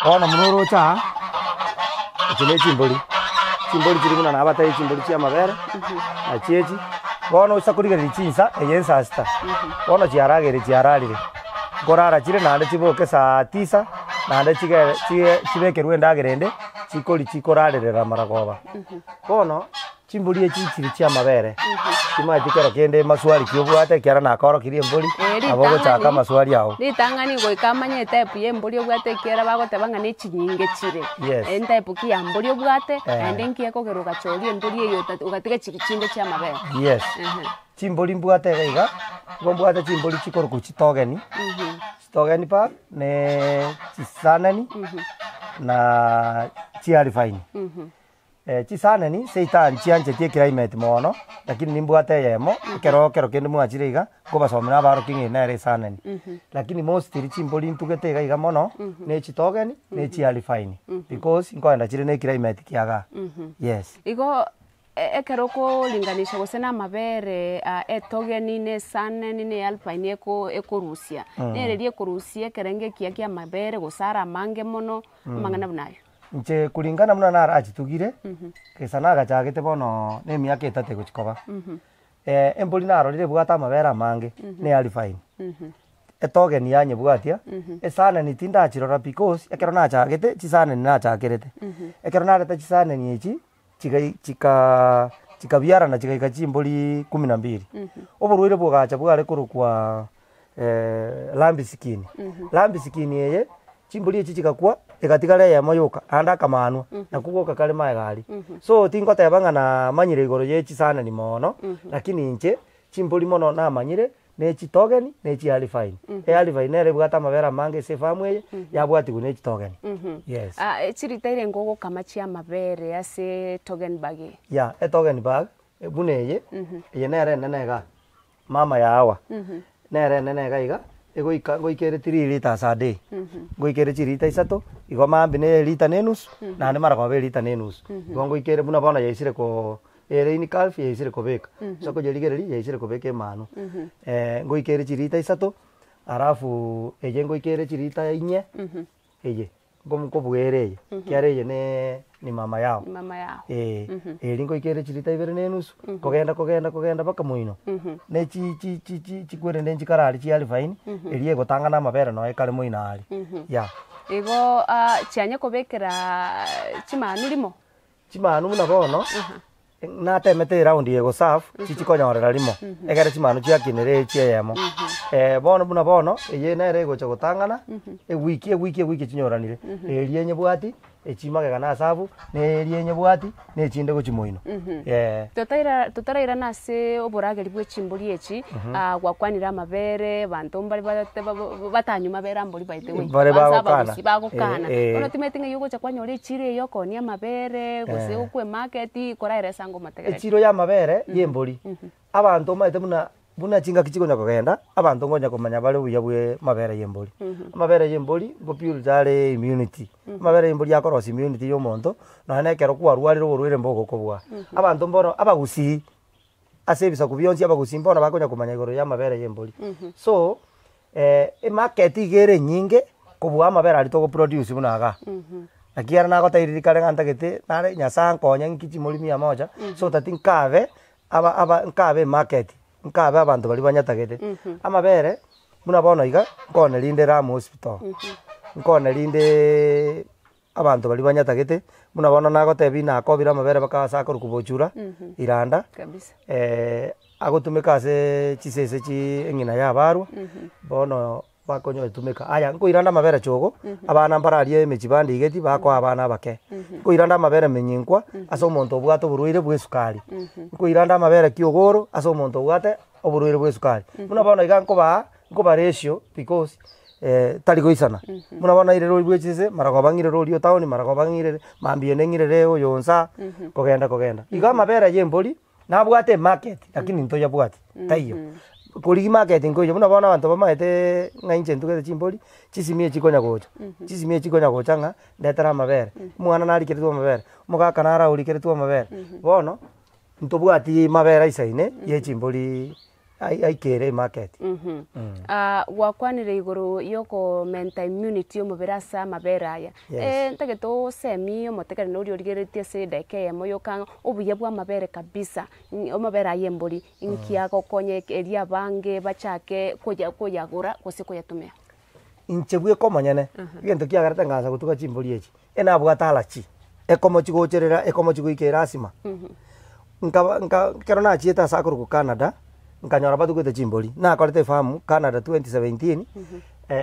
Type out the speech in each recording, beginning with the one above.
Bono buna oroche aa, echi ne chimbori, chimbori chiri buna nabatebi chimbori chia amabere, nachi echi, bono oisa korigereria chinsa, eye nsaa sita, bono chiarageire chiararire, nkorara chire naende chiboke saa tisa, naende chigere chie chibekerwe endagera ende, chikoria chikorarerera maragoba. Bono. Chimbori echi chiri chi'amabere, timanyeti kero kende maswali ki obwate ekiagera nakorokirie embori, Eh, nabo ogochaka ritang'ani amaswali ao. ritang'ani goika amanye etype ya embori obwate ekiagera bagoteba ng'a ne chinyinge chire. Yes. Entype ki ya mbori obwate, Eh. naende nki ekogera ogachoria embori eye ota ogatiga chiria chinde chi'amabere. Yes. Ehe. Chimbori mbwate iga iga, nigo mbwate chimbori chikorokwa chitogeni, chitogeni pa ne chisanani, na chiarifaini. Chisaneni seitani chianchetie eclimate mono, lakini nimbwate eyemo, ekero ekero kende mwachire iga, nkobasomera abarokia ng'a eye nere esaneni. Lakini mostly chimbori ntugete iga iga mono, na echitogeni, na echiarifaini, because nkoenda chire na eclimate kiagaa, yes. Igo ekero okoringanisha gose na amabere etogeni na esaneni na ealpaini eko ekorusia, nere riria ekorusia ekerengo ekiya kia amabere gose are amange mono, amang'ana buna aywo. Inche kuringana buna narachitugire, gesa nagachagete bono na emiaka etato egochia koba, embori narorire ebwate amabere amange, na ealifine, etogeni yanyebwatia, esaneni tindachirora because ekero nachagete chisaneni nachakerete, ekero nareta chisaneni echi, chigai chikaa chikabiarana chigaika chimbori kumi na mbili. Oborwaire bogacha bware korokwa lumpy skin. Lumpy skin eye, chimbori echi chigakwa, egatigara eyemo yoka, naende akamanwa, nakwo goka kare magega aria. So tingoteba ng'a namanyire igoro ye chisanani mono, lakini inche, chimbori mono namanyire, ne chitogeni, ne chialifaini. Ealifaini nere ebwate amabere amange ase efamu eye, yabwatigwa ne chitogeni, yes. Chirita erenge ogokama chi'amabere ase togen bag eye? Yeah, etogen bag, buna eye, eye nere enene igaa, mama ya hawa, nere enene iga iga, egoika ngoika ere three litres a day, ngoika ere chilita isato, igo mambia na elita na enusu, naende mara koba elita na enusu. Igo ngoika ere buna bono yaisire koo ere in calf yaisire kobeka, ase okoyerigereria yaisire kobeka emanwa. Ngoika ere chilita isato, alafu eye ngoika ere chilita inye, eye, nko nkobua ere eye, ekiagera eye ne ni mama yao. Ni mama yao. Eeh, eria ngoika ere chilita ibere na enusu, kogenda kogenda kogenda mpaka moino, ne chi chi chi chi chikwerende nchikare aria chia alifaini, eria egotang'ana amabere noe ekare moino aria, yeah. Igo chianye kobekera chimanu rimo? Chimanu buna bono, natemete eround eye goserve, chichikonyorera rimo, ekere chimanu chiakinire echi eyemo. Bono buna bono, eye nere egocha gotang'ana, ewiki ewiki ewiki chinyoranire, eria enyebwati, echi magega nasabu, na eria enyebwati, na echinde gochia moino, eh. Totaira totarairana ase oborageri bwe chimbori echi, gwakwanire amabere, abanto mbare barete ba- ba- batanywa mabere a mbori by the way. Bare Kwanza bagokana. abagusii bagokana. Eh, eh. Bono timanyeti ng'ai ogocha kwanyora echiro eye okoonia amabere, gose okwe emarket, koraeresa ng'a omotegereri. Echiro ya amabere ya embori, abanto omanyete buna buna chingaki chikonya kogenda, abanto nkonya komanya bare obuya bwa amabere ya embori. Amabere ya embori ngo build are immunity, amabere ya embori akorosia immunity ya omonto, nonye na ekero kwarwarire oborwaire mbogokobua. Abanto mbono abagusii, ase ebisaku bionsi abagusii mbono bakonya komanya igoro ya amabere ya embori. So, emarket iga ere enyinge, kobua amabere aria togo produce buna igaa. Naki ere nagotebirie rikare ng'a ntagete nare nyasaye ankonye ng'ike chimori mia moja, so that nkabe aba aba nkabe emarket, nkabe abanto baria banyetagete. Amabere, buna bono iga, nkone rinde Lamu hospital, nkone rindeeee abanto baria banyetagete, buna bono nagotebia nakobire amabere mpaka ase akorokwa bochura, iranda, Kabisa. agotumeka aseeee chisese chi eng'ina ya abarwa, bono bakonyotumeka. Aya, nkoirande amabere chogo, abana mbararie emechie bandigeti bakoa abana abake. Nkoirande amabere menyinkwa, ase omonto obwate oborwaire bwa esukari. Nkoirande amabere kiogoro, ase omonto obwate oborwaire bwa esukari. Buna bono iga nkobaa, nkoba ratio because tari goisana. Buna bono nairire oria bwa echisese, mara koba ng'irere oria o town, mara koba ng'irere, mambia ende ng'irere oyo onsaa, kogenda kogenda. Igo amabere ya embori, Nabwate emarket lakini ntoyabwati, taiyo. Korigia market nkoiyo, buna bono abanto bamaeteeee ng'a inche ntugete chimbori, chisimi echi chikonya gocha, chisimi echi chikonya gocha ng'a ndetere amabere, omwana narikeretwe amabere, omogaka naro aorikeretwe amabere, bono. Ntobwati mabere aisaine ye chimbori ai- aikere emarket. Ah, gwakwanire igoro yokomenta immunity y'omobere ase amabere aya. Yes. Eh, ntagete osemie omotegereri noria origereretie ase edaika eyemo yoka ng'a obuya bwa amabere kabisa, amabere aya embori, inki agokonya eke erio abange bachake koya koyagora gose koyatumia. Inche bweka omonyene, egento kiagerete ngansa gotuga chimbori echi, enabwate allergy, ekomochi gocherera ekomochi goika erasima. Nkaba nka ekero nachiete ase akorokwa Canada, nkanyora batugete chimbori, nakorete efamu Canada 2017,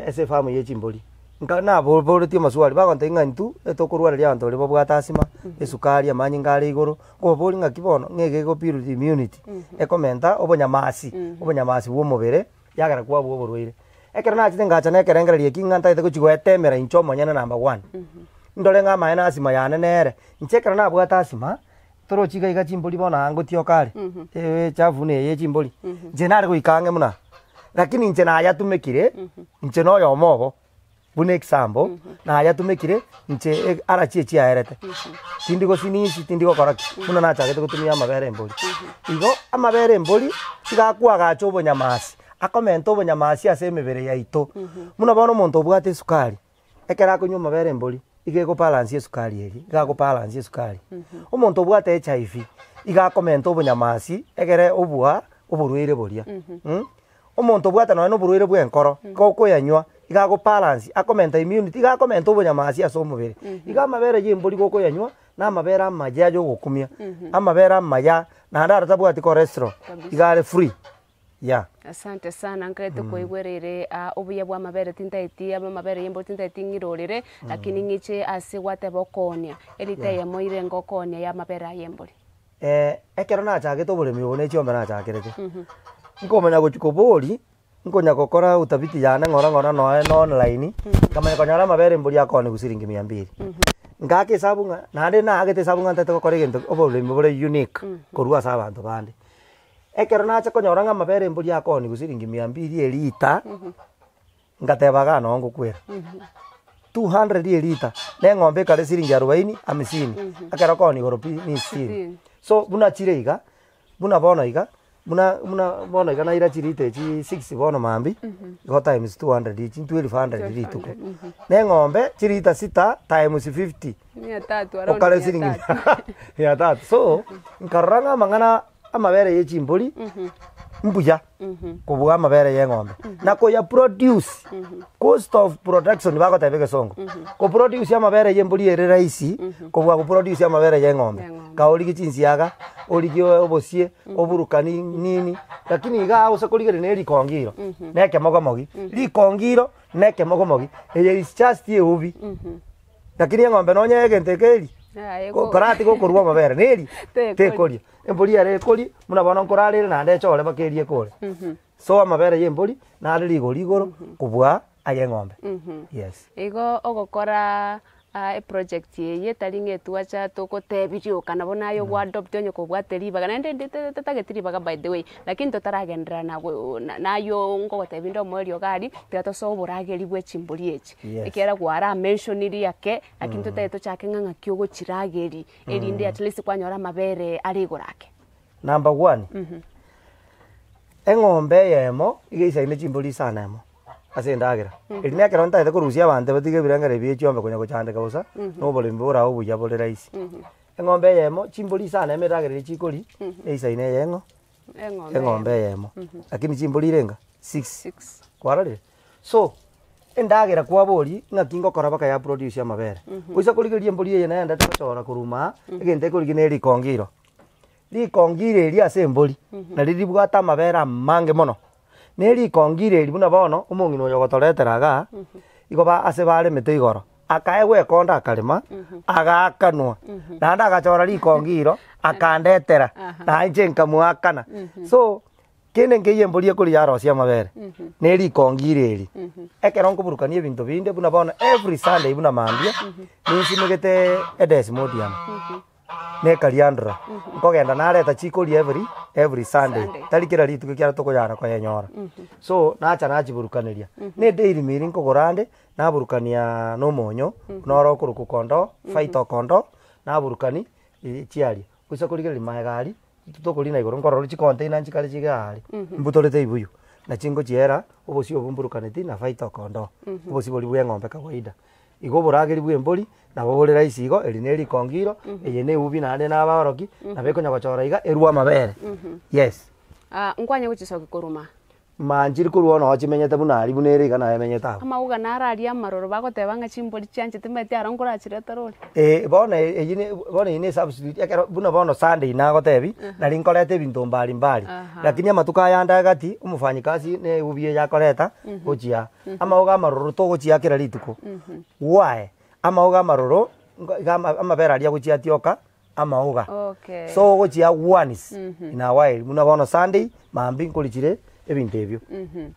ase efamu ya echimbori. Nka naboboretie amaswali, bagontebia ng'a intwe etokorwareria abanto baria babwate asima, esukari, amanyinga are igoro, nkobaboria ng'aki bono, ng'a ege egobuild immunity, ekomenta obonyamasi, obonyamasi bwa omobere, yagera kwabua oborwaire. Ekero nachete ngacha na ekerengererio eki ng'a ntagete gochia goetemera inche omonyene number one, ndore ng'a amaene asima yane nere, inche ekero nabwate asima, torochi iga iga chimbori bono aa ngotioka are, echafu buna eye ya chimbori, inche nare goika ang'e buna aa, lakini inche nayatumekire, inche na oyomo obo, buna example, nayatumekire inche e allergy echiaerete, tindi gosinisi tindi gokora ki, buna nachagete gotumia amabere embori. Igo amabere embori, iga akoagacha obonyamasi, akomenta obonyamasi ase emebere yaito, buna bono omonto obwate esukari, ekero akonywa amabere embori, iga egobalance esukari eria, iga agobalance esukari. Omonto obwate HIV, iga akomenta obonyamasi egere obua oborwaire boria mh. Omonto obwate nonye na oborwaire bwa enkoro, iga okoyanywa, iga agobalance, akomenta immunity, iga akomenta obonyamasi ase omobere. Iga amabere ya embori gokoyanywa, na amabere amaya ya ogokumia, amabere amaya, naende aro tabwati cholesterol, iga are free, yeah. Asante sana nkaete koigwera ere ah, obuya bwa amabere tintaeti aba amabere ya embori tintaeti ng'irorere, lakini ng'iche ase gwateba okoonia, erita eyemo irenge okoonia ya amabere aya embori. Ekero nachagete oboremi obo ne chiombe nachakerete, nkomanya gochia koboria, nkonya gokora utafiti yane ng'ora ng'ora noe na online, nkamanya konyora amabere embori akooniwa siringi mia mbiri. Ngaaka esabu ng'a naende naagete esabu ng'a ntagete gokora egento oboremi bore unique korwa ase abanto bande. Ekero nacha konyora ng'a amabere embori akooniwa siringi mia mbiri erita, Ngateba igaa noo ngokwera, 200 erita, na eng'ombe ekare siringi arubaini amisini, ekero okoonia igoro pi ni sitini. So buna chire iga, buna bono iga, buna buna bono iga naira chirita echi six bono mambia, igo times 200 echi 1200 rituko. Na eng'ombe chirita sita times 50, Mia tatu around okare mia siringi tatu. mia tatu. So, nkarora ng'a amang'ana amabere ya chimbori mbuya kobua amabere ya eng'ombe na koya produce cost of production bagoteba egesongo koproduce amabere ya embori ere rahisi kobua koproduce amabere ya eng'ombe Eng'ombe. ka origie chinsiaga origie obosie oburukani nini lakini igaa ase korigereria na erikongiro na ekemogomogi rikongiro na ekemogomogi eye is just eubi. Lakini eng'ombe nonye egento eke eri, Aye, ko- koratiga okorua amabere neri, Tekori. tekoria. Embori ere ekori, buna bono nkorarere naende echore mpaka erie ekore. So amabere ya embori, nare rigori igoro, kobua aya eng'ombe. Yes. Igo ogokora eproject eye tari ng'a etwacha togotebi rioka nabo naye ogoadopt onye kobwate ribaga naende ndi totageti ribaga by the way, lakini totaragenderera nago naye ngogotebi inde omoerio iga aria, tiga tosoe oborageri bwe chimbori echi. Yes. Ekiagera kwaramentioniri ake, lakini totagete tochake ng'a ng'aki ogochirageria, erinde at least kwanyora amabere are igoro ake. Number one, eng'ombe eyemo iga eisaine chimbori isano emo ase endagera. Eri na ekero ntagete korusia abanto batige ebirengererio bie chiombe konya gochandeka bosa, na oboremi bore obuya bore rahisi. Eng'ombe eyemo, chimbori isano emo endagera eria chikoria, eisaine eye eng'o eng'ombe eyemo, lakini chimbori irenga? Six. Six. Kwarorire? So, endagera kwaboria ng'aki ngokora mpaka ya produce amabere. Oisa korigereria embori eye nayendete gochora korwa maa, egento ekorigia ne rikongiro. Rikongiro erio ase embori, nario ribwate amabere amange mono. Ne rikongiro eri buna bono, omong'ina oyo ogotoretera igaa, igo ba ase baremete igoro, akaegwa ekonda akarema, agaakanwa, naende agachora rikongiro, akandetera, na inche nkamoakana. So, kende nkeiyo embori ekoria yarosia amabere, ne rikongiro eri. Ekero nkoburukania ebinto binde buna bono every Sunday buna mambia, ninsimegete edesmodium. Na ekariandora, nkogenda nareta chikoria every every Sunday, Sunday. tari kera rituko ekiagera tokoyara koyenyora. So, nacha nachiburukaneria, na edaily meal nkogora ande, naburukaniaaa na omonyo, noro okorokwa kondoo, phyto kondoo, naburukani chiaria. Goisa korigereria magega aria. Tokorina igoro nkorora chicontainer nchikare chiga aria, mbutorete ebibuyu, nachi ngochiera obosie obwo mburukaneti na faita kondoo, obosie boria bwa eng'ombe kawaida. Igo oborageri bwa embori, nabo bore rahisi igo, eri ne rikongiro, eye ne eubi naende nabaoroki, nabo ekonya gochora iga, erwe amabere, yes. Ah, nkwanye gochisokia korwa maa. Manchiri korwa bono chimenyete buna aria buna ere iga naye emenyete abwo. Amauga naro aria amaroro bagoteba ng'a chimbori chianchete timanyeti aro nkorachirete rori. Eh, bono eyio ne bono eyio ne esubstitute ekero buna bono Sunday nagotebi, nari nkoreta ebinto mbari mbari, lakini amatuko aya ande agati, omofanyikasi na eubi eye akoreta, gochia amauga amaroro togochiaa kera rituko, why? Amauga amaroro, iga amabere aria agochia atioka. amaoga. Okay. So ogochia once in a while buna bono Sunday mambia nkorichire ebinto ebio.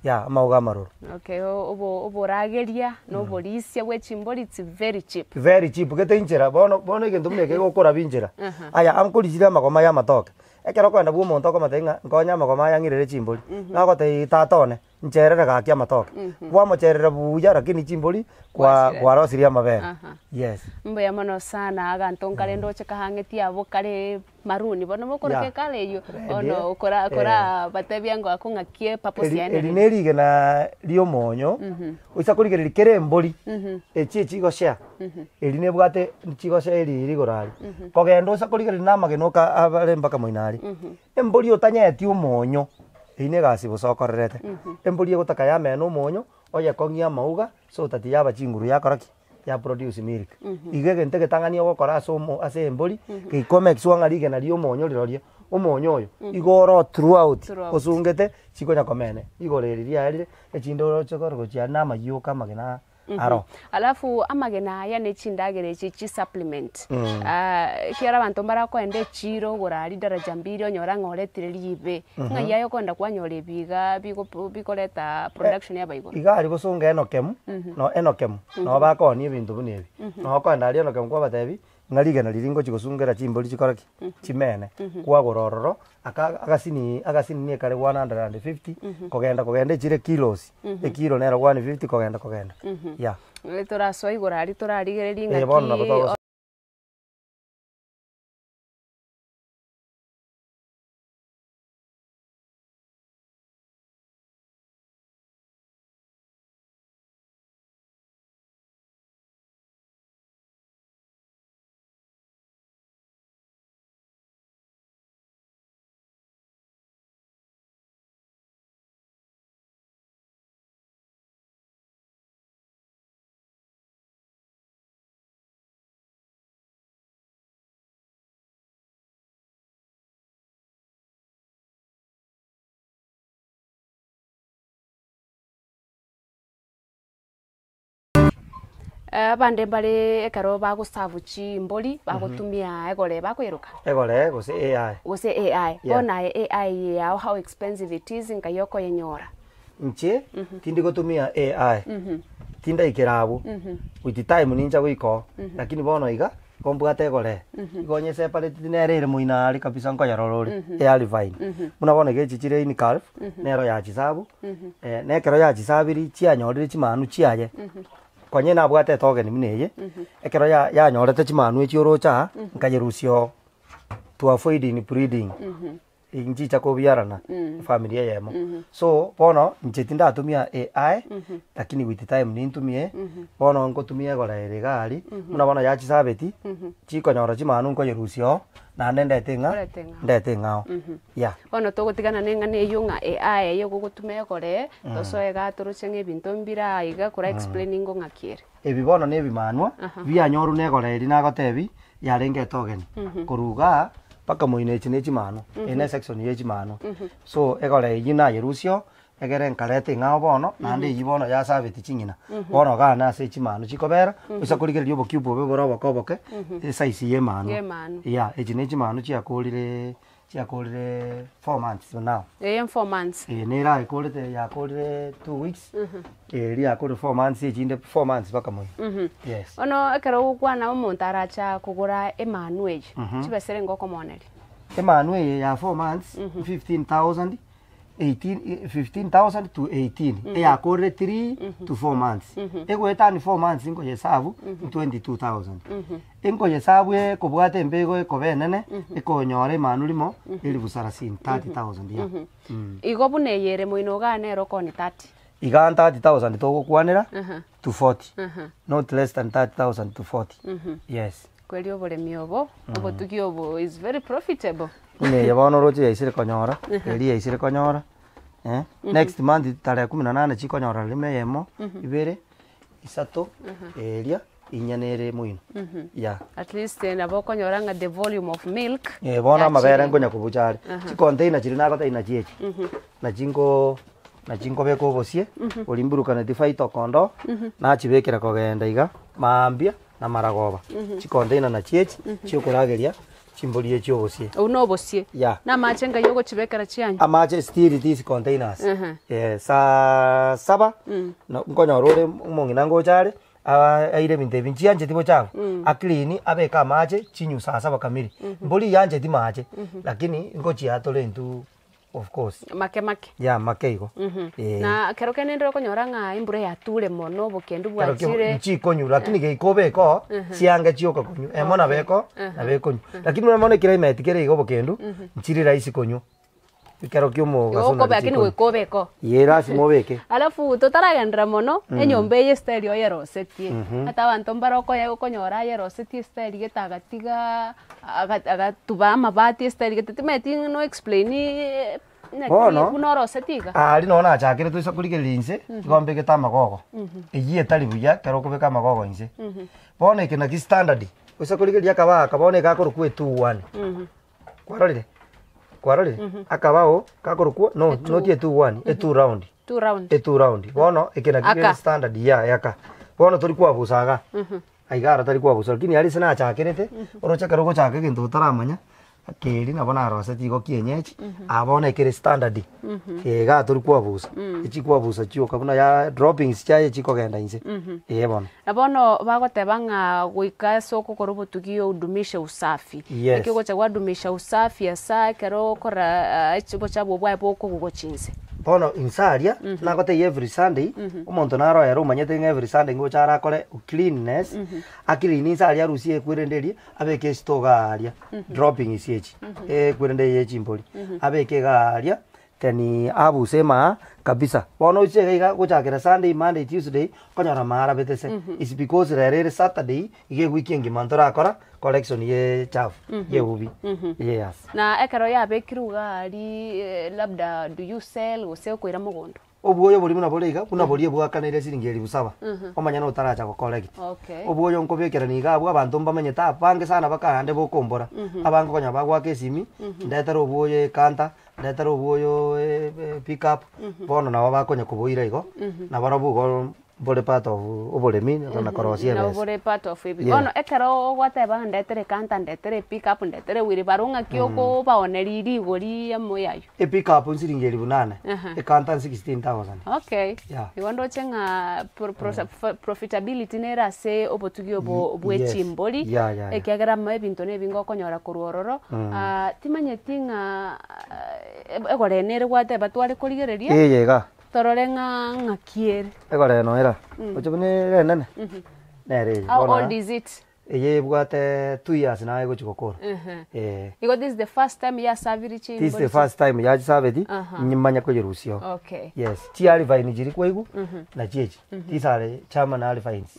Yeah, amaoga amaroro. Okay, o- obo oborageria na oborisia bwe chimbori it's very cheap. Very cheap gete inchera bono bono egento buna eke egokora binchera. Aya ankorichire amagoma ya amatoke, ekero okogenda bwa omonto okomotebia ng'a nkonye amagoma aya ng'irere chimbori, nagotebia tata one. Ncherere gaki amatoke, kwamocherera buya lakini chimbori kwa kwarosirie amabere. Aha. Yes. Mbuya mono sana aganto nkare ndoche kahang'eti abwo kare maroon bono mokoroka Yeah. ekala eywo Red, bono okora eh. kora batebia ngo akong'akie purpose Eri yaye eri nere. ne rigena ria omonyo, oisa korigereria kera embori, echi echigoshea, eri nebwate chigoshea eri rigoro aria, kogenda oisa korigereria na amagena oka abare mpaka moino aria, embori otanyeti omonyo. Eyio negasi bosa okorerete, embori egotaka yamena omonyo, oyekong'ia amauga, so that yaba chinguru yakora ki? Ya produce milk. Igo egento egetang'ani ogokora ase omo ase embori, goika o make sure ng'a rigena ria omonyo rirorio, omonyo oyo, igo oro throughout, Throughout. osungete chikonya komena. Igoro eri riarire, echinde oroche kore gochia na amayio oka amagena aro. Alafu amagena aya ne chindagera echi chi supplement ekiagera abanto mbarakoenda echiro ogora aria daraja mbiri onyore ng'a oretire ribe, ng'ai aye okoenda kwanyora ebi igaa bigo bikoreta production yaba igoro. Iga aria bosongo enokemu, no enokemu, nabo bakoonia ebinto buna ebi. Nabo okoenda aria enokemu kwabatebi, ng'a rigena riria ngochi gosungera chimbori chikore ki? Chimene. Kwagora ororo, aka agasini agasinini ekare 150, kogenda kogenda echire kilos, ekilo nero 150 kogenda kogenda, yeah. Torasoa igoro aria torarigereria Eh, bono nabo ng'aki togosoa. Abande mbare ekero bagoserve chimbori, bagotumia egoree bakoiroka. Egoree gose AI. Gose AI. Yeah. Bono aye AI eye yao how expensive it is nkai okoyenyora. Inche, tindi gotumia AI, tindaikera abwo, with time nincha goika oo, lakini bono iga, igo mbwate egoree, igo onye separate nere ere moino aria kabisa nkoyerora ore, earivine. Buna bono iga echi chire in calf, nero yachisabu, na ekero yachisabirie chianyorire chimanu chiaye, konye nabwate etogeni buna eye, ekero ya- yanyorete chimanu echi oroche aa, nkayerusia oo, to avoid in breeding, nchicha kobiarana efamiri eyemo. So bono inche tindatumia AI, lakini with time nintumie, bono nkotumia egora ere iga aria, buna bono yachisabeti, chikonyora chimanu nkoyerusia oo, naende ndete ng'a Orete ng'ao. ndete ng'ao yeah. Bono togotigana na eng'ana eywo ng'a AI eye ogogotuma egoree, tosoe igaa toroche ng'a ebinto mbire aa iga kora explain ingo ng'aki ere. Ebi bono na ebimanwa bianyorwa na egora eria nagotebi yarenge etogeni korwa igaa mpaka moino echi ne chimanwa eye ne esection ye chimanwa so egora eywo nayerusia oo egere nkareta eng'ao bono naende eywo bono yasabeti ching'ina bono igaa na ase chimanwa chikobera oisa korigereria obokiubu obe bore oboke oboke esize ya emanwa Y'emanwa. yeah echi ne chimanwa chiakorire chiakorire four months now. Eye four months. Eye nere ayekorete yakorire two weeks, eria yakorire four months echinde four months mpaka moino. Yes. Bono ekero ogokwana omonto aracha kogora emanwa eye, chibesa ere nigo okomooneria? Emanwa eye ya four months, 15,000. 18 15000 to 18 eyakorire 3 to 4 months egoetani 4 months nkoyesabu 22000 enkoyesabu ekobwata embego ekoba enene ekonyora emanu rimo elifu sarasini 30000 ya Igo buna eye ere moino igaa nere okoni 30. Igaa 30000 togokwanera to 40 not less than 30000 to 40 yes. Kweri oboremi obo, obotugi obo is very profitable. Buna eye bono oroche yaisire konyora, eria yaisire konyora, eh, next month tarehe kumi na nane chikonyora rimo eyemo, ibere, isato, eria, inye nere moino, yeah. At least nabo okonyora ng'a the volume of milk Eh, bono amabere yachire. nkonya kobucha are, chicontainer chiria nagotebia nachi echi, nachi nko nachi nkobeka obosie, oria mburukaneti faito kondoo, nachibekera kogenda iga, maambia. na amaragoba, chicontainer nachio echi chiokorageria chimbori echi obosie. Obwo na obosie. Yeah. Na amache ngai ogochibekera chianywa? Amache still these containers. Eh, saa saba no nkonyora ore omong'ina ngocha are, aa aire ebinto ebi nchiancheti bochafu, aclean abeke amache chinywe saa saba kamiri. Mbori yancheti mache, lakini ngochiatore intwe. Of course. Make make. Yeah, make igo. Eh. Na kero kende ndire okonyora ng'a embura yature mono, obokendu Kero kio bwachire. nchikonywa lakini geika obeke oo, chiange chioka konywa, emo nabo eko, nabo ekonywa. Lakini buna bono eclimate kere iga obokendu, nchiri rahisi konywa, ekero kia Igo omogaso okobe nari lakini chikonywa. goika obeke oo. Ye lasima obeke. Alafu totaragenderera mono, enyomba eye estyle oyerosetie, ata abanto mbare okoye okonyora ayerosetie estyle gete agatiga. Agatuba amabati esitari gete timanyeti ng'a no explain naki Bono, buna oroseti iga. Aria noo nachakire toisa korigereria inse, igo mbegete amagogo, eyio etari buya ekero okobeka amagogo inse. Bono eke naki standard, oise korigereria akabao aka bono iga akorokwa etuwane, kwarorire? Kwarorire? Akabao kakorokwa no not etuwani, etu round. Two round. Etu round. Bono eke naki Aka. kere standard ya aka. Bono tori kwabusa igaa. Aiga aro tari kwabusa lakini aria ase nachakerete, oroche ekero ogochaka egento otaramanya, keri nabo naroseti igo kienyeji, aa bono ekere standard, igaa tori kwabusa, echikwabusa chioka buna ya droppings chiaye chikogenda inse, eh bono. Na bono bagoteba ng'a goika ase okokora obotugi odumishe usafi. Yes. Naki ogocha gwadumisha usafi asa ekero okora obochabu obwo bwaye bokogwa gochia inse. Bono inse aria, nagotebia every Sunday, omonto naro ere omanyete ng'a every Sunday ngocha arakore cleanliness, aclean inse aria arusie ekwerende eria, abeke esito iga aria, droppings echi, ekwerende eye ya chimbori, abeke iga aria, then abuse emaa kabisa. Bono oche iga iga gochakera Sunday, Monday, Tuesday, okonyora amaa arabete se, is because rero ere Saturday, iga ewiki engima ntorakora collection ya echafu, ya eubi, yes. Na ekero yabekirwe iga aria labda do you sell gose okoira mogondo? Obwoyo boria buna bore iga, buna boria bwakaneire siringi elifu saba, omonyene otaracha gocollect. Okay. Obwoyo nkobekerania iga abwo abanto mbamenyete abange sana bakaande bokombora, abange okonyora bagoaka esimi, ndetere obwoyo ecanter, ndetere obwoyo pick up, bono nabo bakonya koboira igo, nabarobwo igo Mbore part of oboremi na korosia Nabo ebesa. bore part of ebi. Yeah. Bono ekero ogoteba ng'a ndetere ecanter, ndetere epick up, ndetere wheelbarrow ng'aki okobaoneria rigori amo yayo? Epick up nsiringi elifu nane, Aha. ecanter 16000. Okay. Yeah. Igo ndoche ng'a pro- pro- profitability nere ase obotugi obo bwe Yes. chimbori, Yeah, yeah, yeah. ekiagera amo ebinto na ebinge okonyora korwa ororo, timanyeti ng'a egoree nere gwateba tware korigereria. Eye iga. Torore ng'a ng'aki ere. Egoree eno era, oche buna ere enene, nere eye. How Bono old is it? Eye ebwate two years naye egochi gokora. Eh. Igo this is the first time yasabiri This is the chimbori first time yachisabeti, Aha. nimanye koyerusia oo. Okay. Yes, chi alifine chiria kwaigwa, nachi echi. These are German alifines.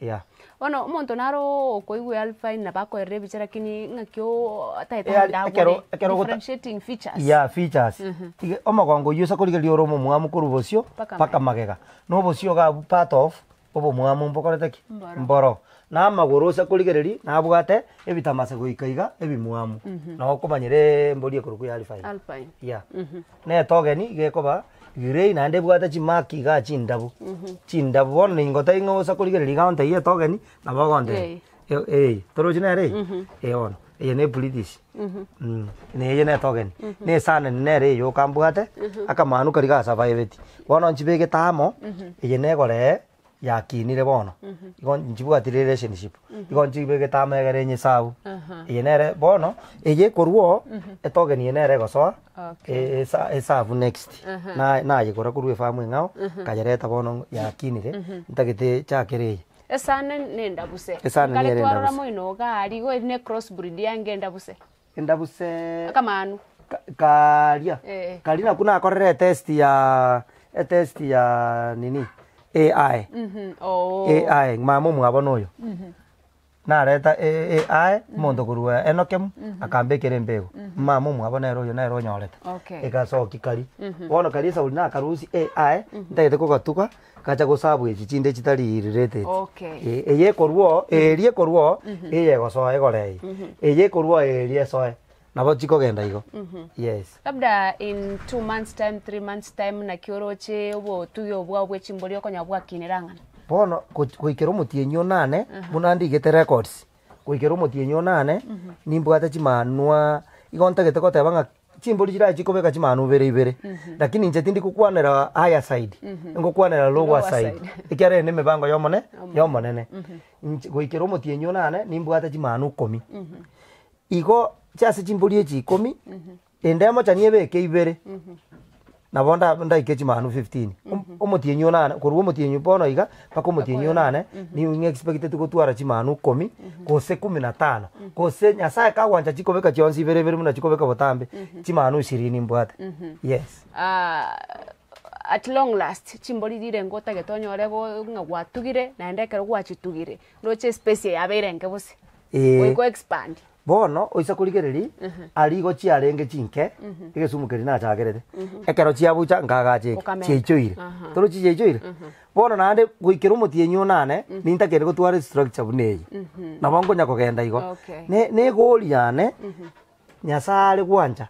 Yeah. Bono omonto naro okoigwa alifine nabo akoerera ebicha lakini ng'aki oo ataete Eari- naende agore ekero- ekero ogota- differentiating features. Yeah, features. Ige- omogongo oyio ase korigereria ore omomwamu korwa bosio Mpaka mpaka magega. Na obosio iga abwo part of obomwamu mbokorete ki? Mboro. Mboro. Na amagoro ase korigereria nabwate ebitamase goika iga ebimwamu. Nabo okomanyera embori ekorokwa ya alifine. Alpine. Yeah. Na etogeni iga ekoba grey naende ebwate chimaki igaa chindabu, chindabu bono ningotebi ng'a osa korigereria iga ontebi etogeni, nabo ogontebia eh torochi nere eye? Eh bono, eye ne british na eye ne etogeni, na esaneni nere eye yoka mbwate, akamanu karia gasurviveti. Bono nchibegete amo, eye negoree. yakinire bono, igo nchibwati relationship, igo nchibegete amo egere enyesabu. Eye nere bono, eye ekorwa oo, etogeni eye nere egosoa, Okay. e- esa esabu next. Na- nayekora korwa efamu eng'ao, nkayereta bono yakinire, ntagete nchakere eye. Esane na endabuse. Esane Nkare nere twarora endabuse. moino iga aria, igo eri ne cross breed yange endabuse. Endabuse Akamanu. ka- karia, Eh. karia nakwo nakorire etest ya etest ya nini AI. Oo. AI mama omwabo noyo. Nareta e- AI omonto korwa Enokem akambekera embego. Mama omwabo nere oyo nere onyorete. Okay. Egasoki karia. Bono karia esauri nakarusia AI ntagete kogatuga gacha gosabu echi chinde chitari related. Okay. Eh, eye ekorwa oo, eria ekorwa oo, eye egosoa egore eye. Eye ekorwa oo eria esoe. Nabo chikogenda igo. Yes. Labda in 2 months time, 3 months time naki oroche obotugi obwao bwe chimbori okonya bwakinire ang'ana? Bono goch- goikera omotienyi onane, buna ndigete records, goikera omotienyi onane, nimbwate chimanwa, igo ntagete goteba ng'a chimbori chiria chikobeka chimanwa ibere ibere, lakini inche tindi gokwanera higher side, ngokwanera lower Lower side, side. ekiagera eye na emebango ya omone ya omonene. Inche goikera omotienyi onane, nimbwate chimanwa ikomi. Igo chiase chimbori echi ikomi, ende emochani ebeke ibere, nabo nda ndaike chimanwa 15. Om- Omotienyi onane, korwa omotienyi bono iga, mpaka omotienyi onane, nigo ng'expecteti gotwara chimanwa ikomi, gose kumi na tano, gose nyasaye kagwancha chikobeka chionsi ibere ibere buna chikobeka botambe, chimanwa ishirini mbwate, yes. At long last, chimbori rirengo otagete onyore go ng'a gwatugire, naende ekero gwachitugire, roche espace eye yabeire enke gose, Eeh. goika o expand. Bono oise korigereria, aria igo chiarenge chinke, egesumu keria nachakerete, ekero chiabucha nkagacha eke, Okamenta. chiaichoire. Torochi chiaichoire? Bono naende goikera omotienyi onane, nintakere gotwara estructure buna eye. Nabo nkonya kogenda igo. Okay. Ne ne egori yane, Nyasaye are gwancha,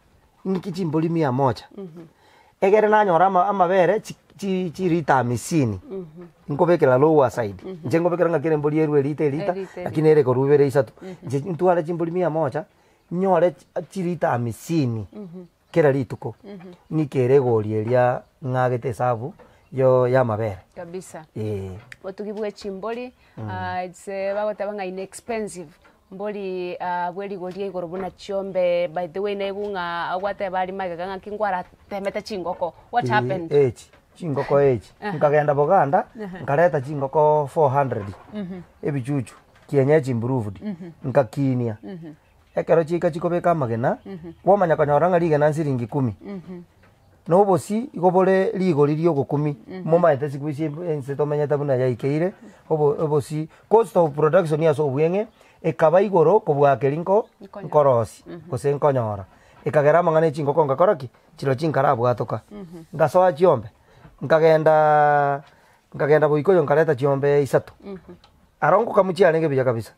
ng'iki chimbori mia moja, egere nanyora ama amabere chi chi chirita amisini, nkobekera lower side, inche nkobekera ng'a kera embori erwe erita erita, Erita, lakini ere korwa ibere isato. Inche ntware chimbori mia moja, nyore chi chirita amisini kera rituko, ng'ikere egori eria ng'agete esabu yo ya amabere Kabisa. eh. Obotugi bwa echimbori, it's bagoteba ng'a inexpensive, mbori bwe rigori ria igoro buna chiombe, by the way naigwe ng'a ogwateba aria magega ng'aki nkwaratemete chingoko, what happened? Echi, chingoko echi, nkagenda Boganda, nkareta chingoko 400, ebichuchu, kienyeji improved, nkakinia. Ekero chiika chikobeka amagena, kwamanya konyora ng'a rigena nsiringi kumi. Na obosie igo bore rigori ria ogokumia, momaete siku hizi ense tomenyete buna yaikeire, obo obosie cost of production ase obweng'e, ekaba igoro kobua keria nko nkorosia gose nkonyora. Ekagera amang'ana ya chingoko ngakora ki? Chiro chinkarabwatoka, ngasoa chiombe, nkagendaaa nkagenda boikoyo nkareta chiombe isato, aro ngokamwa chiarenge buya kabisa.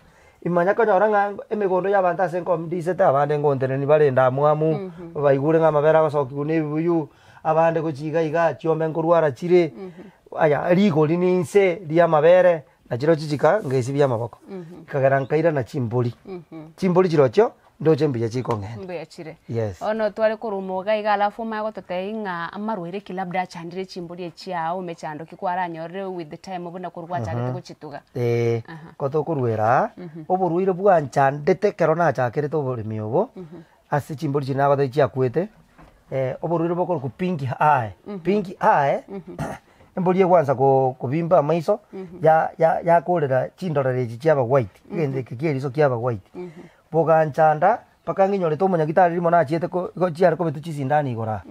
Imanya konyora ng'a emegondo ya abanto ase nkomdisete abande ngontenenia bare endamwamu, baigure ng'a amabere agosokiwa na ebibuyu, abande gochia iga iga chiombe nkorwara chire, aya rigori ninse ria amabere, na chirochio chika ngesibia amaboko. Ekagera nkairana chimbori, chimbori chirochio ndoche mbuya chikong'enda. Mbuya chire. Yes. Bono tware korwa moga iga alafu omanye gototebia ng'a amarwaire ki labda achandire chimbori echi ao emechando ki kwaranyorire with the time buna korwa gwachagete gochituga. Eeh, ko tokorwera aa, oborwaire bwanchandete ekero nachakerete oboremi obo, ase chimbori chiria nagotebia chiakwete, oborwaire bokorokwa pink eye, pink eye, embori egwansa ko kobimba amaiso, ya ya yakorera chindorero echi chiaba white, egento eke kia eriso kiaba white. Boganchanda mpaka ng'inyorete omonyagitari rimo nachiete ko igo chiare kobetwa chisindani igoro aa,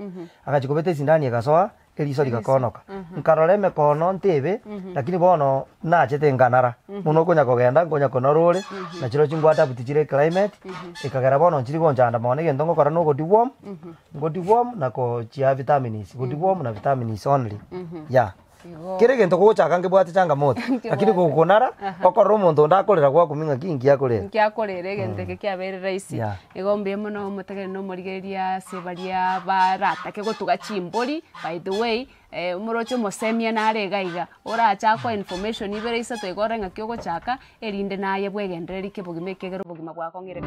agachia kobeta esindani egasoa, eriso rigakonoka. Nkarora emekono ntebe, lakini bono nachete nkanara, buna okonya kogenda nkonya konora ore, na chirochio nkoadapt chire eclimate, ekagera bono nchiri gonchanda mono egento ngokora na ogodeworm, ngodeworm na kochia vitamins, godeworm na vitamins only, yeah. Igo. Kera egento gogochaka nkebwate changamoto, lakini gokonara, okorora omonto onde akorera gwakumia ng'aki inki akorera. Inki akorera egento eke kiabeire rahisi. Yeah. Igo mbuya mono omotegereri na omorigereria ase baria baratake gotuga chimbori, by the way, omoroche omosemia nare iga iga, orache akoe information ibere isato iga orore ng'aki ogochaka, erinde naye bwegendererie kebogima ekiagera obogima bwakong'ire.